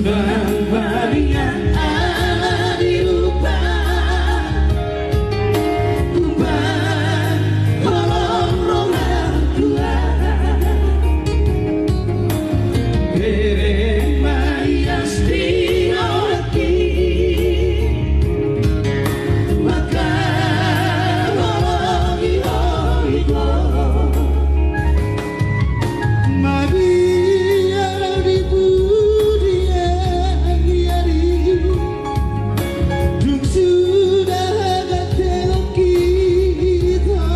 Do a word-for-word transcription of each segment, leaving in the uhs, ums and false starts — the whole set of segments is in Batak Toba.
Bang Maria ala ni rupa, umbahen holong roha Tuhan. Bereng ma ias di rohangki, mangkaholongi ho ito. Mabiar di pudian ni ari, dung suda hagantehon hita,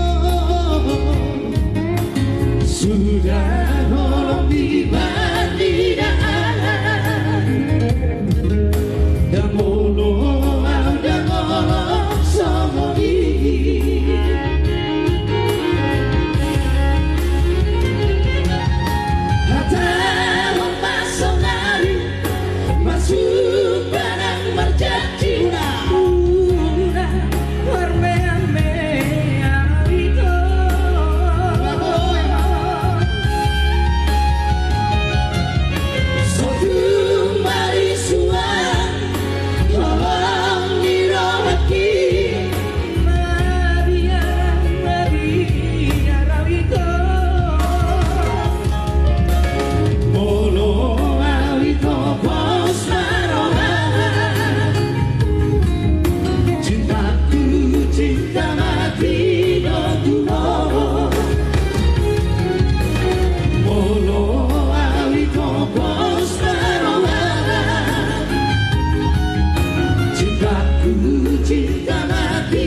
suda holong di pandidaan. Ndang olo ahu, ndang olo songon i. Hatahon ma saonari, masuk barang marjanji. Unang, unang marmeamea ito. So tung marisuan holong ni rohangki, mabiar, mabiar ahu ito. Molo ahu ito pos ma roha, cintaku cinta mati do tu ho. Molo ahu ito pos ma roha, cintaku cinta mati